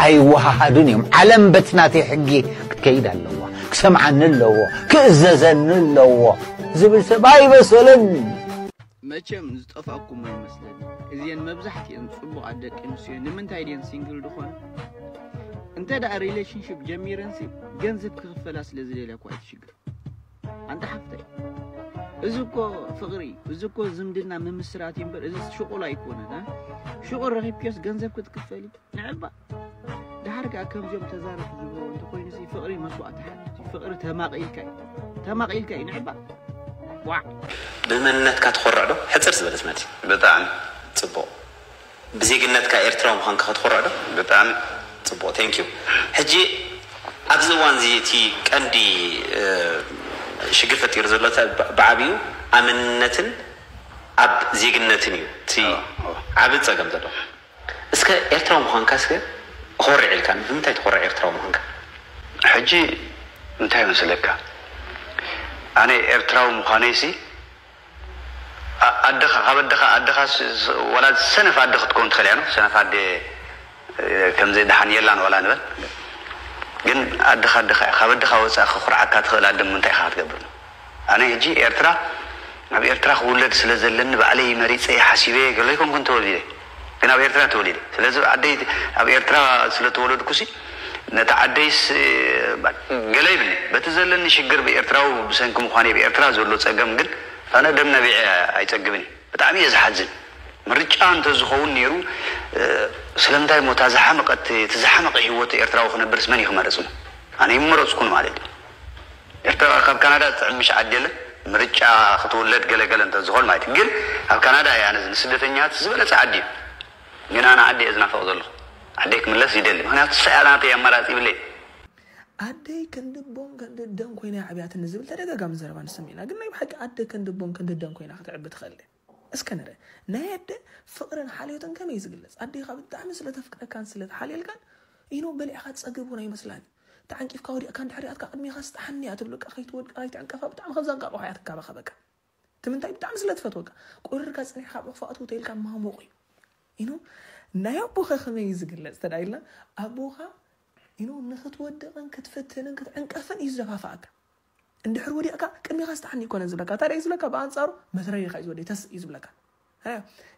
ኣይወሃሃዱን እዮም። ዓለም በቲ ናተይ ሕጊ ክትከይድ ኣለዋ፣ ክሰምዓኒ ኣለዎ፣ ክእዘዘኒ ኣለዎ ዝብል ሰብ ኣይበሰለን። መቸም ዝጠፋእኩም ኣይመስለኒ። እዚአን መብዛሕትአን ጽቡቓት ደቂ ኣንስትዮ ንምንታይ ድየን ሲንግል ዝኾነ? እንተ ደኣ ሪሌሽንሺፕ ጀሚረንሲ ገንዘብ ክኽፈላ ስለ ዝደልያ እኳ እዩ እቲ ሽግር። ኣንታ ሓፍተይ፣ እዚ እኮ ፍቕሪ እዩ። እዚ እኮ ዝምድና ምምስራት እዩ እምበር፣ እዚ ሽቑል ኣይኮነን። እ? ሽቑል ረኺብክዮስ ገንዘብ ክትክፈሊ? ንዕባ። ደሓር ከኣ ከምዚኦም ተዛረብቲ ዝብልዎ እንተኾይኑሲ ፍቕሪ መስዋእቲ ሓትት እዩ። ፍቕሪ ተማቒልካ እዩ። ተማቒልካ እዩ። ንዕባ። ዋዕ። ብመንነትካ ትኾርዕ ዶ? ሕጽር ዝበለት መልሲ። ብጣዕሚ ጽቡቕ። ብዜግነትካ ኤርትራዊ ምዃንካ ከ ትኾርዕ ዶ? ብጣዕሚ። ጽቡቕ፣ thank you። ሕጂ ኣብዚ እዋን እዚ እቲ ቀንዲ እ፣ ሽግር ፈጢሩ ዘሎ ተ-፣ ብ-፣ ብዓቢኡ ኣብ መንነትን ኣብ ዜግነትን እዩ እቲ ዓቢ ጸገም ዘሎ። እስከ ኤርትራዊ ምዃንካ እስከ ኮርዕ ኢልካ ንምንታይ ትኾርዕ ኤርትራዊ ምዃንካ? ሕጂ እንታይ ይመስለካ? ኣነ ኤርትራዊ ምዃነይሲ፣ ኣ-፣ ኣደኻ፣ ካብ ኣደኻ፣ ኣደኻ ስ-፣ ስ-፣ ዋላ ሰነፍ ኣደ ክትከውን ትኽእል እያ፣ ሰነፍ ኣደ፣ እ፣ ከምዚ ደሓን የላን ዋላ ንበል። ግን ኣደኻ ኣደኻ እያ። ካብ ኣደኻ ወጻኢ ከኹርዓካ ትኽእል ኣደ ምንታይ ኢኻ ክትገብር? ኣነ ሕጂ ኤርትራ፣ ኣብ ኤርትራ ክውለድ ስለ ዘለኒ ባዕለይ መሪጸ ሓሲበ ገለ ኣይኮንኩን ተወሊደ። ግን ኣብ ኤርትራ ተወሊደ። ስለዚ ዓደይ ኣብ ኤርትራ ስለ ተወለድኩሲ ነቲ ዓደይስ ገለ ይብልኒ። በቲ ዘለኒ ሽግር ብኤርትራዊ ብሰንኪ ምዃነይ ብኤርትራ ዘሎ ጸገም ግን ኣነ ደም ነቢዐ ኣይጸግብን እዩ። ብጣዕሚ እየ ዝሓዝን። ምርጫ እንተዝኸውን ነይሩ፣ እ፣ ስለምንታይ እሞ እታ ዝሓመቐት፣ እቲ ዝሓመቐ ህይወት ኤርትራዊ ክነብርስ መን እዩ ክመርጽ? ኣነ ይመረጽኩን ማለት እዩ። ኤርትራ ካብ ካናዳ ዝጥዕም ምሽ ዓዲ የለን። ምርጫ ክትውለድ ገለገለ እንተዝኾን ማለት እዩ። ግን ኣብ ካናዳ እየ ኣነ ንስደተኛታት ዝበለጸ ዓዲ እዩ። ግን ኣነ ዓዲ እየ ዝናፍቕ ዘለኹ። ዓደይ ክምለስ ይደሊ። ምኽንያቱ ንሳ እያ ናተይ ኣማራጺ ይብለይ። ኣደይ ክንዲ ቦን ክንዲ ደን ኮይና እያ ዓብያትኒ ዝብል ተደጋጋሚ ዘረባ ንሰምዕ ኢና። ግን ናይ ብሓቂ ኣደ ክንዲ ቦን ክንዲ ደን ኮይና ክትዕቢ ትኽእል ድያ? እስከ ንርአ። ናይ ኣደ ፍቕርን ሓልዮትን ከመይ እዩ ዝግለጽ? ኣዴኻ ብጣዕሚ ስለ ተፍቅረካን ስለ ትሓልየልካን፣ ኢኖ በሊዕኻ ትጸግብ እውን ኣይመስላን። ተዓንቂፍካ ወዲቕካ እንድሕር ሪኣትካ ቅድሜኻ ስጥሓኒ እያ ትብለካ፣ ከይትወድቃ ከይትዕንቀፋ ብጣዕሚ ከም ዘንቃቕሖ እያ ትንከባኸበካ። እቲ ምንታይ ብጣዕሚ ስለ ትፈትወካ። ቁርርካ ጸኒሕካ ኣብ ዑቕፋ ኣትው ተይልካ ማሞቕ እዩ። ኢኖ ናይ ኣቦኻ ከመይ እዩ ዝግለጽ ተዳ ኢልና፣ ኣቦኻ ኢኖ ንኽትወድቕን ክትፍትንን ክትዕንቀፍን እዩ ዝደፋፍኣካ። እንድሕር ወዲቕካ ቅድሜኻ ስጥሓኒ ይኮነን ዝብለካ። ታዲያ እዩ ዝብለካ፣ ብኣንጻሩ መትረሪኻ እዩ ዝወደይ ተስእ እዩ ዝብለካ። ኣያ፣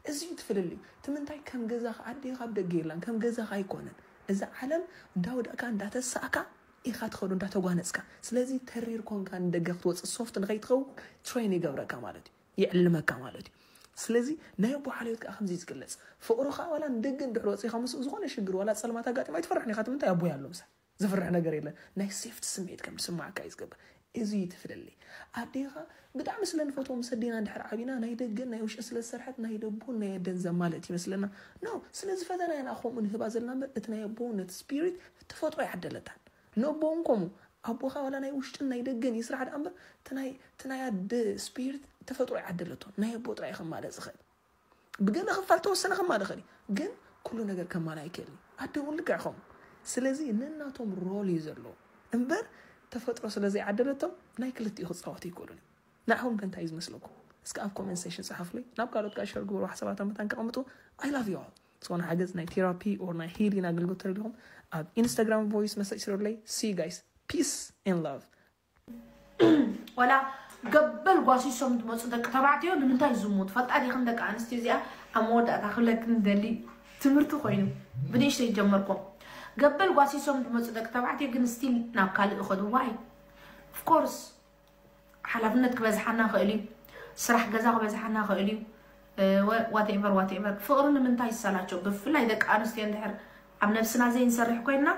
እዚ እዩ እቲ ፍልልይ። እቲ ምንታይ ከም ገዛኻ ኣዴኻ ኣብ ደገ የላን፣ ከም ገዛኻ ኣይኮነን። እዛ ዓለም እንዳወደቕካ እንዳተሳእካ ኢኻ ትኸዶ እንዳተጓነጽካ። ስለዚ ተሪር ኮንካ ንደገ ክትወጽእ ሶፍት ንኸይትኸውን ትሬን ይገብረካ ማለት እዩ፣ ይዕልመካ ማለት እዩ። ስለዚ ናይ ኣቦ ሓልዮት ከኣ ከምዚ እዩ ዝግለጽ። ፍቕሩ ከኣ ዋላ ንደገ እንድሕር ወጺኻ ምስኡ ዝኾነ ሽግር ዋላ ጸልማት ኣጋጢሙ ኣይትፈርሕን ኢኻ። እቲ ምንታይ ኣቦይ ኣሎ ምሳይ። ዝፍርሕ ነገር የለን። ናይ ሴፍቲ ስምዒት ከም ዝስምዓካ እዩ ዝገብር። እዚ እዩ እቲ ፍልልይ። ኣዴኻ ብጣዕሚ ስለ ንፈትዎ ምስ ኣዴና እንድሕር ዓቢና ናይ ደገን ናይ ውሽጥን ስለ ዝሰርሐት ናይ ደቦን ናይ ኣደን ዘማልእ ትመስለና። ኖ፣ ስለ ዝፈተና ኢና ከምኡ ንህባ ዘለና እምበር እቲ ናይ ኣቦውን ነቲ ስፒሪት ተፈጥሮ ኣይዓደለታን። ንኣቦውን ከምኡ ኣቦኻ ዋላ ናይ ውሽጥን ናይ ደገን ይስራሕ ደኣ እምበር እቲ ናይ፣ እቲ ናይ ኣደ ስፒሪት ተፈጥሮ ኣይዓደለቶን። ናይ ኣቦ ጥራይ እዩ ከማልእ ዝኽእል። ብገለ ክፋል ተወሰነ ከማልእ ይኽእል እዩ፣ ግን ኩሉ ነገር ከማልእ ኣይክእልን እዩ። ኣደ እውን ልክዕ ከምኡ። ስለዚ ነናቶም ሮል እዩ ዘለዎ እምበር ተፈጥሮ ስለ ዘይዓደለቶም ናይ ክልቲኡ ክጻወቱ ኣይክእሉን እዮም። ንዓኹም ከ እንታይ እዩ ዝመስለኩም? እስከ ኣብ ኮመንት ሴክሽን ጸሓፉለይ። ናብ ካልኦት ከኣ ሸር ግበሩ፣ ሓሳባትን መታን ከቐምጡ። I love you all። ዝኾነ ሓገዝ ናይ ቴራፒ ኦር ናይ ሂሊንግ ኣገልግሎት ተደሊኹም ኣብ ኢንስታግራም ቮይስ መሰጅ ስሩለይ። See you guys. Peace and love. ዋላ ገበል ጓሲሶም ዝመፁ ደቂ ተባዕትዮ ንምንታይ ዝሙት ፈልጣ ዲኽን? ደቂ ኣንስትዮ እዚኣ ኣብ መወዳእታ ክብለክን ደሊ ትምህርቲ ኮይኑ ብንእሽተይ ጀመርኩም። ገበል ጓሲሶም ዝመፁ ደቂ ተባዕትዮ ግን ስቲል ናብ ካልእ ይኸዱ። ዋይ? ኦፍኮርስ ሓላፍነት ክበዝሓና ይኽእል እዩ፣ ስራሕ ገዛ ክበዝሓና ይኽእል እዩ፣ ዋቴቨር ዋቴቨር። ፍቕሪ ንምንታይ ይሰላቸው? ብፍላይ ደቂ ኣንስትዮ እንድሕር ኣብ ነብስና ዘይንሰርሕ ኮይንና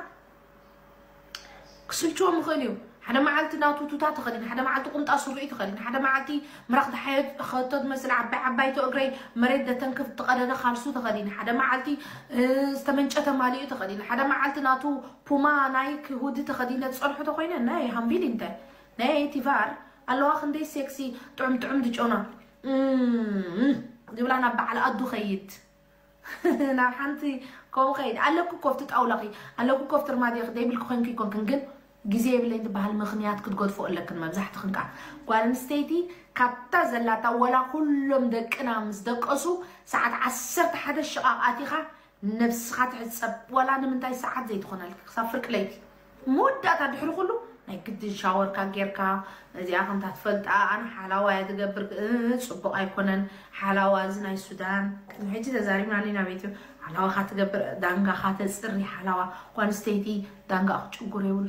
ክስልችዎም ይኽእል እዩ። ሓደ መዓልቲ ናቱ ቱታ ተኸዲን፣ ሓደ መዓልቲ ቁምጣ ስሩኢ ተኸዲን፣ ሓደ መዓልቲ ምራኽ ተሓየት ኸቶ ትመስል ዓባይ ዓባይቶ እግረይ መሬት ደተንክፍ ትቐደደ ካልሱ ተኸዲን፣ ሓደ መዓልቲ ዝተመንጨተ ማሊኡ ተኸዲን፣ ሓደ መዓልቲ ናቱ ፑማ ናይክ ሁዲ ተኸዲነ ዝጸንሖ ተኾይነ ናይ ሃምቢል እንተ ናይ ቲቫር ኣለዋ ክንደይ ሴክሲ ጥዑም ጥዑም ድጮና ዝብላ ናብ በዓል ኣዱ ኸይድ ናብ ሓንቲ ከምኡ ኸይድ ኣለኩ ኮፍቲ ጣውላኺ ኣለኩ ኮፍቲ ርማድኺ ደይብልኪ ኮንኪ ኮንክን ግን ግዜ የብለኝ ትበሃል ምኽንያት ክትገድፎ ኣለክን። መብዛሕትኽን ከዓ ጓል ኣንስተይቲ ካብታ ዘላታ ወላ ኩሎም ደቅና ምስ ደቀሱ ሰዓት ዓሰርተ ሓደ ሽቓቕ ኣቲኻ ነብስኻ ትሕጸብ። ዋላ ንምንታይ ሰዓት ዘይትኾነልኪ ክሳብ ፍርቂ ለይቲ መወዳእታ ድሕሪ ኩሉ ናይ ግድን ሻወርካ ጌርካ እዚኣ ከምታ ትፈልጣ ኣነ ሓላዋ እያ ትገብር እ፣ ጽቡቕ ኣይኮነን ሓላዋ እዚ ናይ ሱዳን ሕጂ ተዛሪብና ሊና ቤት ሓላዋኻ ትገብር ዳንጋኻ ተጽሪ ሓላዋ ጓል ኣንስተይቲ ዳንጋ ክጭጉር የብሉ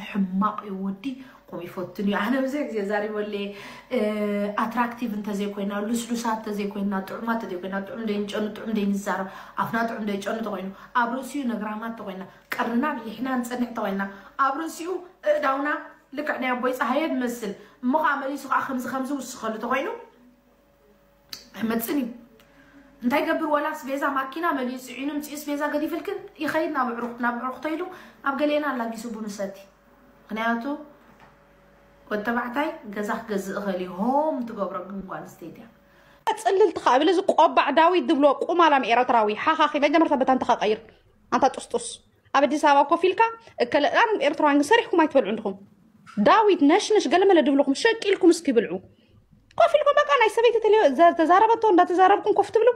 ሕማቕ እዩ ወዲ ከምኡ ይፈትን እዩ ኣነ ብዙሕ ግዜ ዛሪበለ ኣትራክቲቭ እንተዘይኮይና ልስሉሳት እንተዘይኮይና ጥዑማት እንተዘይኮይና ጥዑም ደይንጨኑ ጥዑም ደይንዛረብ ኣፍና ጥዑም ደይጨኑ ተኮይኑ ኣብ ርእሲኡ ነግራማት ተኮይና ቀርንና ብሊሕና ንጸንሕ ተኮይና ኣብ ርእሲኡ እእዳውና ልክዕ ናይ ኣቦይ ፀሃየ ትመስል እሞ ከዓ መሊሱ ከዓ ከምዚ ከምዚ ውስኸሉ ተኮይኑ ኣይመፅን እዩ እንታይ ገብር ወላ ስቤዛ ማኪና መሊኡ ፅዒኑ ምፅኡ ስቤዛ ገዲፍልክን ይኸይድ ናብ ዕሩክ ናብ ዕሩክ ተይሉ ኣብ ገሌና ኣላጊሱ ቡኑ ሰቲ ምክንያቱ ወተባዕታይ ገዛ ክገዝእ እኽእል እዩ ሆም ትገብሮ ግን ጓል ኣንስተይቲ እያ ፅልልቲ ከዓ ብል እዚ ቆባዕ ዳዊት ዝብሎ ቁማላም ኤረትራዊ ሓኻኺ መጀመርታ በታ እንተኻ ቀይር ኣንታ ጡስጡስ ኣብ ኣዲስ ኣበባ ኮፍ ኢልካ እከለኣን ኤርትራውያን ግን ሰሪሕኩም ኣይትበልዑ እንድኹም። ዳዊት ነሽነሽ ገለመለ ድብልኹም ሸቂልኩም እስኪ ብልዑ። ኮፍ ኢልኩም በቃ ናይ ሰበይቲ ተለ-፣ ዘ-፣ ተዛረበቶ እንዳተዛረብኩም ኮፍ ትብሉ።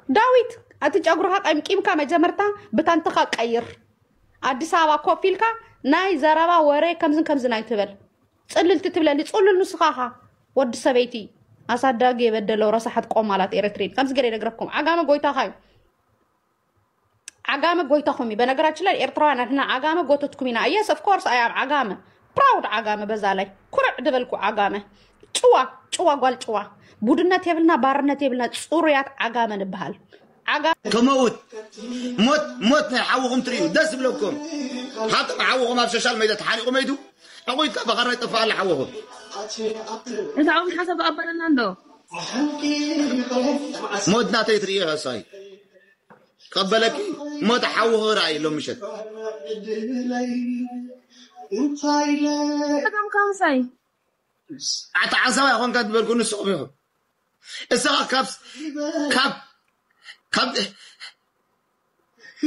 ዳዊት፣ እቲ ጨጉርኻ ቀምቂምካ መጀመርታ ብታንትኻ ቀይር። ኣዲስ ኣበባ ኮፍ ኢልካ ናይ ዘረባ ወረ ከምዝን ከምዝን ኣይትበል። ጽልልቲ ትብለኒ፣ ጽሉል ንስኻ ኢኻ። ወዲ ሰበይቲ ኣሳዳጊ የበደለው ረሳሓት ቆማላት ኤረትሪን። ከምዚ ገለ ይነግረኩም። ዓጋመ ጎይታኻ እዩ። ዓጋመ ጎይታኹም እዩ። በነገራችን ላይ ኤርትራውያን ኣድና ዓጋመ ጎተትኩም ኢና። Yes, of course, I am ዓጋመ። Proud ዓጋመ በዛ ላይ። ኩርዕ ድበልኩ ዓጋመ። ጭዋ፣ ጭዋ ጓል ጭዋ። ቡድነት የብልና፣ ባርነት የብልና፣ ጽሩያት ዓጋመ ንበሃል። ዓጋመ ክመውት ሞት ሞት ናይ ሓውኹም ትርእዩ ደስ ይብለኩም። ሓቶም ሓውኹም ኣብ ሶሻል ሜድያ ተሓኒቑ መይቱ ዕቑይትካ በኸራ ይጠፍእ ኣለ ሓውኹም። እዚ ዓብይ ሓሳብ ኣበለና እንዶ ሞት ናተይ ትርእዩ ሕሳይ ቀበለኪ ሞት ሓውኹ ራእይ ሎም ምሸት ጸገም ካምሳይ ኣታ ሓንሳብ ኣይኮንካ ትበልኩ ንስኹም ኢኹም። እስኻ ካብ ካብ ካብ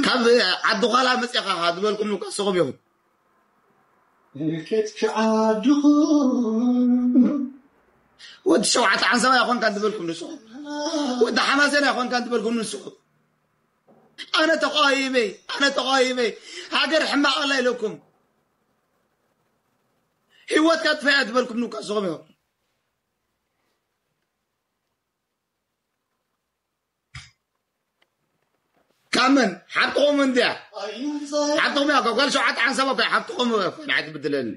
ካብ ዓዲ ዃላ መፅኻ ዝበልኩም እኳ ንስኹም ኢኹም። ወዲ ሸውዓተ ሓንሳብ ኣይኮንካ ዝበልኩም ንስኹም። ወዲ ሓማሴን ኣይኮንካ ዝበልኩም ንስኹም። ኣነ ተቃይመ ኣነ ተቃይመ ሃገር ሕማቕ ኣላ ኢለኩም። ህይወትካ ጥፋያ ዝበልኩም እኳ ንስኹም ኢኹም። ካብ መን ሓብትኹም እንድያ ሓብትኹም እያ ጓል ሸውዓተ ሓንሳብ እኮ ሓብትኹም እኮ ንዓይ ትብድለኒ።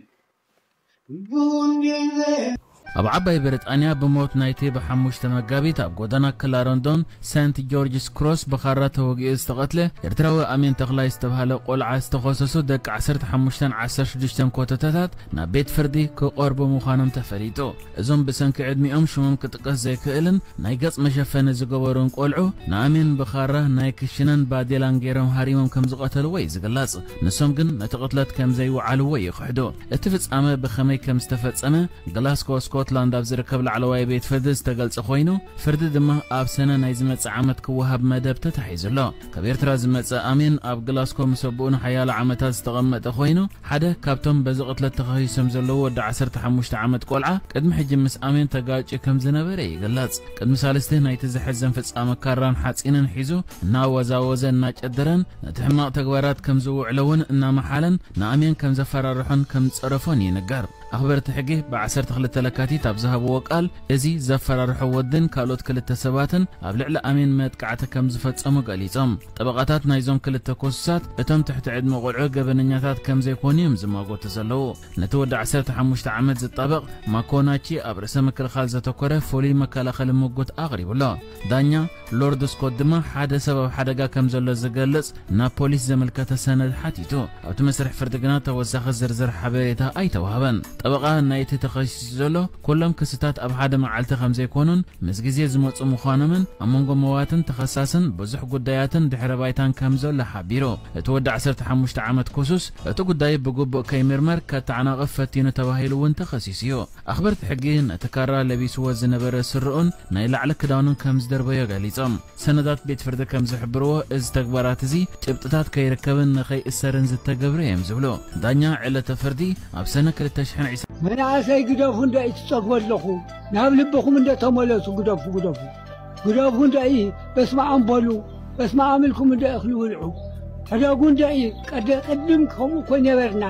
ኣብ ዓባይ ብሪጣንያ ብሞት ናይቲ ብሓሙሽተ መጋቢት ኣብ ጎደና ክላረንዶን ሰንት ጆርጅስ ክሮስ ብኻራ ተወጊኡ ዝተቐትለ ኤርትራዊ ኣሜን ተኽላይ ዝተብሃለ ቆልዓ ዝተኸሰሱ ደቂ ዓሰርተ ሓሙሽተን ዓሰርተ ሽዱሽተን ኮተተታት ናብ ቤት ፍርዲ ክቐርቡ ምዃኖም ተፈሊጡ። እዞም ብሰንኪ ዕድሚኦም ሽሞም ክጥቀስ ዘይክእልን ናይ ገጽ መሸፈኒ ዝገበሩን ቆልዑ ንኣሜን ብኻራ ናይ ክሽነን ባዴላን ገይሮም ሃሪሞም ከም ዝቐተልዎ እዩ ዝግለጽ። ንሶም ግን ነቲ ቅትለት ከም ዘይወዓልዎ ይኽሕዱ። እቲ ፍጻመ ብኸመይ ከም ዝተፈጸመ ግላስኮ ስኮትላንድ ኣብ ዝርከብ ላዕለዋይ ቤት ፍርዲ ዝተገልጸ ኮይኑ ፍርዲ ድማ ኣብ ሰነ ናይ ዝመጽእ ዓመት ክወሃብ መደብ ተታሒዙ ኣሎ። ካብ ኤርትራ ዝመጸ ኣሜን ኣብ ግላስኮ ምስ ኣቦኡ ንሓያሎ ዓመታት ዝተቐመጠ ኮይኑ ሓደ ካብቶም በዚ ቅትለት ተኸሲሶም ዘለዉ ወዲ ዓሰርተ ሓሙሽተ ዓመት ቆልዓ ቅድሚ ሕጂ ምስ ኣሜን ተጋጭ ከም ዝነበረ ይግለጽ። ቅድሚ ሳልስቲ ናይቲ ዘሕዘን ፍጻመ ካራን ሓጺንን ሒዙ እናወዛወዘ እናጨደረን ነቲ ሕማቕ ተግባራት ከም ዝውዕሎ እውን እናመሓለን ንኣሜን ከም ዘፈራርሖን ከም ዝጸረፎን ይንገር። ኣኽበርቲ ሕጊ ብዓሰርተ ክልተ ለካቲት ኣብ ዝሃብዎ ቃል፣ እዚ ዘፈራርሖ ወድን ካልኦት ክልተ ሰባትን ኣብ ልዕሊ ኣሜን መጥቃዕቲ ከም ዝፈጸሙ ገሊጾም። ጠበቓታት ናይዞም ክልተ ክሱሳት፣ እቶም ትሕቲ ዕድመ ቆልዑ ገበነኛታት ከም ዘይኮኑ እዮም ዝማጎቱ ዘለዉ። ነቲ ወዲ ዓሰርተ ሓሙሽተ ዓመት ዝጣበቕ ማኮናቺ ኣብ ርእሰ ምክልኻል ዘተኮረ ፍሉይ መከላኸሊ ምጉት ኣቕሪቡ ኣሎ። ዳኛ ሎርድ ስኮት ድማ ሓደ ሰብ ኣብ ሓደጋ ከም ዘሎ ዝገልጽ ናብ ፖሊስ ዘመልከተ ሰነድ ሓቲቱ። ኣብቲ መስርሕ ፍርዲ ግና ተወሳኺ ዝርዝር ሓበሬታ ኣይተዋህበን። ጠበቓ ናይቲ ተኸሲሱ ዘሎ ኩሎም ክስታት ኣብ ሓደ መዓልቲ ከም ዘይኮኑን ምስ ግዜ ዝመጹ ምዃኖምን ኣብ መንጎ መዋትን ተኸሳስን ብዙሕ ጉዳያትን ድሕረ ባይታን ከም ዘሎ ሓቢሩ። እቲ ወዲ ዓሰርተ ሓሙሽተ ዓመት ክሱስ እቲ ጉዳይ ብግቡእ ከይምርመር ከተዓናቕፍ ፈቲኑ ተባሂሉ እውን ተኸሲሱ እዩ። ኣኽበርቲ ሕጊ ነቲ ካራ ለቢስዎ ዝነበረ ስረኡን ናይ ላዕሊ ክዳኑን ከም ዝደርበዮ ገሊጾም። ሰነዳት ቤት ፍርዲ ከም ዝሕብርዎ እዚ ተግባራት እዚ ጭብጥታት ከይርከብን ንኸይእሰርን ዝተገብረ እዮም ዝብሉ። ዳኛ ዕለተ ፍርዲ ኣብ ሰነ ክልተ ሽሕን ዕስራን መናእሰይ ግደፉ እንዶ እዩ ትጸግቡ ኣለኹ ናብ ልብኹም እንዶ ተመለሱ ግደፉ ግደፉ ግደፉ እንዶ እዩ በስመ ኣም በሉ በስመ ኣም ኢልኩም እንዶ እኽሊ ብልዑ ሕደጉ እንዶ እዩ ቀደ ቅድም ከምኡ እኮ ነበርና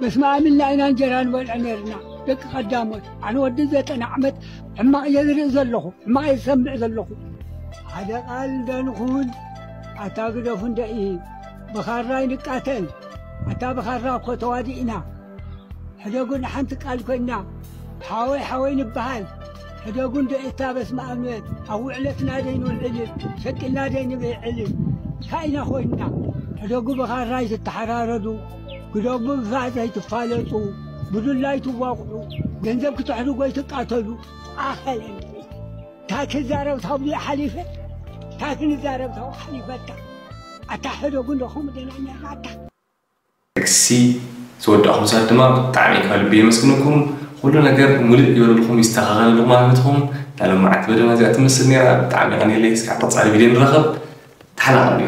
በስመ ኣም ኢልና ኢና እንጀራ ንበልዕ ነርና ደቂ ቀዳሞት ኣነ ወዲ ዘጠና ዓመት ሕማቕ እየ ዝርኢ ዘለኹ ሕማቕ እየ ዝሰምዕ ዘለኹ ሓደ ቃል እንዶ ንኹን ኣታ ግደፉ እንዶ እዩ ብኻራ ይንቃተል ኣታ ብኻራ እኮ ተዋዲእና ሕደጉ ንሓንቲ ቃል ኮይና ሓወይ ሓወይ ንበሃል ሕደጉ እንዶ እታ በስመ ኣብ ኣብ ውዕለትና ደይ ንውዕል ሸቂልና ደይ ንብዕል እንታይ ኢና ኮይንና ሕደጉ ብኻራ ኣይትተሓራረዱ ግደጉ ብፋእ ዘይትፋለጡ ብዱላ ኣይትዋቕዑ ገንዘብ ክትሕድጉ ኣይትቃተሉ ኣኸለን እንታይ ክዛረብ ታብሉ ሓሊፈ እንታይ ክንዛረብ ታብኡ ሓሊፈታ ኣታ ሕደጉ እንዶ ከምኡ ደና ነርና ኣታ ሲ ዝወዳእኹም ሰባት ድማ ብጣዕሚ ካብ ልቢ የመስግነኩም። ኩሉ ነገር ሙልእ ይበለልኩም ይስተኻኸለልኩም ማለት ትኸውን። እታ ሎማዓንቲ መደብና እዚኣ ትመስል ነይራ። ብጣዕሚ የቐንየለይ። እስካዕ ቀጻሊ ቪድዮ ንራኸብ። ተሓናቐሉ።